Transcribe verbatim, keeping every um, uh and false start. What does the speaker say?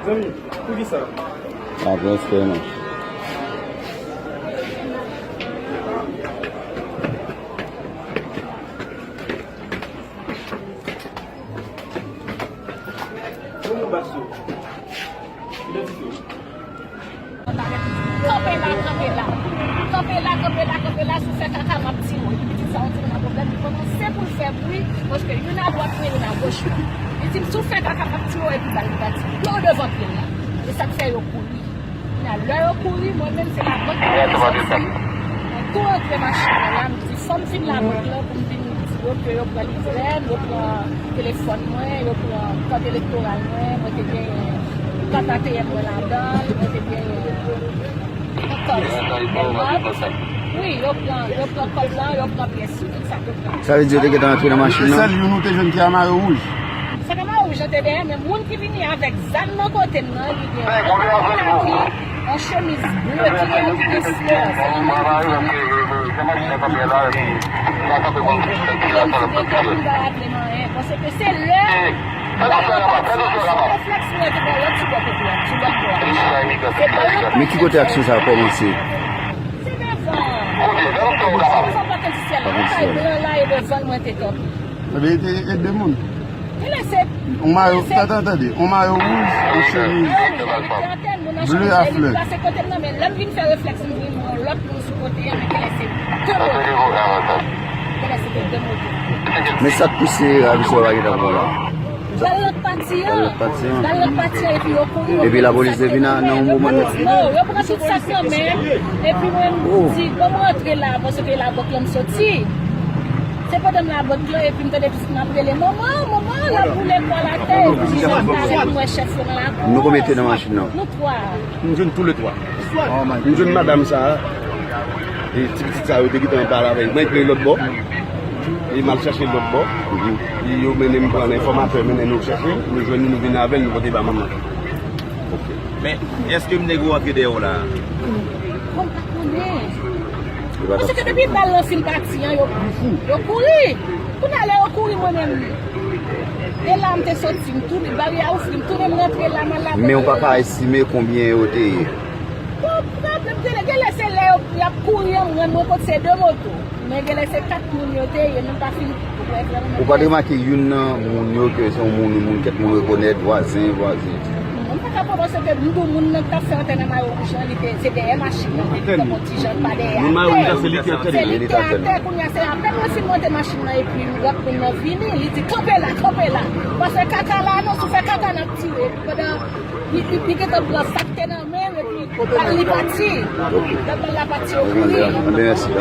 Zanmi, poukisa? Apre espè non. Kanpe la, kanpe la. Kanpe la, kanpe la, kanpe la. Si w fè kaka, m ap tire w. Epi pitit sa, yon timoun nan pwoblèm, li kòmanse pou l fè bri, paske youn adwat mwen, youn agoch mwen. Li di m, si w fè kaka, m ap tire w, epi bal li pati. Plen devan pye l la. E sa k fè yo kouri. Kounye a, lè yo kouri, mwen menm, se labank mwen te soti. Mwen tou rantre machin nan la, m di, fò m fin labank lan pou m vin di yo ke yo pran livrè m, yo pran telefòn mwen, yo pran kat elektoral mwen, mwen te genyen kat A T M mwen ladan l, mwen te genyen yon kòb. Wi, yo pran, yo pran kòb lan, yo pran pyès yo, tout sa yo pran. Sa vle di yo te gentan antre nan machin nan? Sèl youn ou te jwenn ki a mayo wouj. Sa ka mayo wouj lan te dèyè, men moun ki vini avèk zam nan kote m nan, li gen yon kaki, yon chemiz ble klè ki gen flè. Se li menm ki vini. Li di m, "Gad, m pa raple m anyen." Paske se lè reflèks mwen te pran lòt sou bò kote a, sou lòt bò a. Men ki kote aksyon sa a kòmanse? Se devan. Aksyon sa a pa t nan syèl la. Yon kay blan la e devan l mwen te kanpe. Ebyen, e de moun. Genlè se, yon mayo, tande, tande, yon mayo wouj, yon chemiz ble a flè. Pase kote m nan, men lè m vin fè reflèks, m vin wè lòt moun sou kote a, men genlè se de moto. Genlè se te de moto. Men sa k pouse ravisè yo pa gentan pran la? Bal lan t pati an. Bal lan t pati an. Bal lan t pati an, epi yo kouri, yo pran tout sa k te nan men. Epi lapolis te vin nan yon moman nèt. Non, yo pran tout sa k nan men. Epi mwen, m di, bon, mwen rantre la, paske labank lan m soti. Se pandan m labank lan, epi m tande pitit mwen ap rele, "Manman, manman," l ap boule kò l atè, epi m gade, m wè chèf yo nan lakou. Nou konbyen te nan machin nan? Nou twa. M jwenn tou le twa. M jwenn madanm sa a, e ti pitit sa yo te gentan pale avè l. Mwen prale lòt bò, e m al chache l lòt bò. E yo mennen m pran enfòmatè, mennen nou chache l, nou jwenn li, nou vin avè l, nou pote ba manman. Men, èske m nèg yo rantre dèyè w la? Bon, m pa konnen. Paske depi bal lan fin pati an, yo, yo kouri. Kounye a lè yo kouri, mwen menm, e la m te soti, m tounen, baryè a ouvri, m tounen, m rantre la, m al la. Men w pa ka estime konbyen yo te ye? Bon, pwoblèm genlè, genlè se lè yo, y ap kouri an, m rann mwen kont se de moto. Men genlè se kat moun yo te ye, nou pa fin wè vrèman. Ou pa t remake youn nan moun yo ke se yon moun, moun kèk moun rekonèt, vwazen, vwazen? Non, m pa ka kwè paske m di w moun nan k t ap fè antè nan mayo wouj lan, li te, se dèyè machin nan, li te pran yon ti jan pa dèyè. Moun mayo wouj la, se li ki atè. Se li ki atè, kounye a se apèn mwen fin monte machin nan epi lòt moun nan vini, li di, "Kanpe la, kanpe la. Pa fè kaka la non, si w fè kaka n ap tire." Epi pandan li, li, li gentan pran sa k te nan men l epi bal li pati. Lè bal la pati, yo kouri. Mèsi.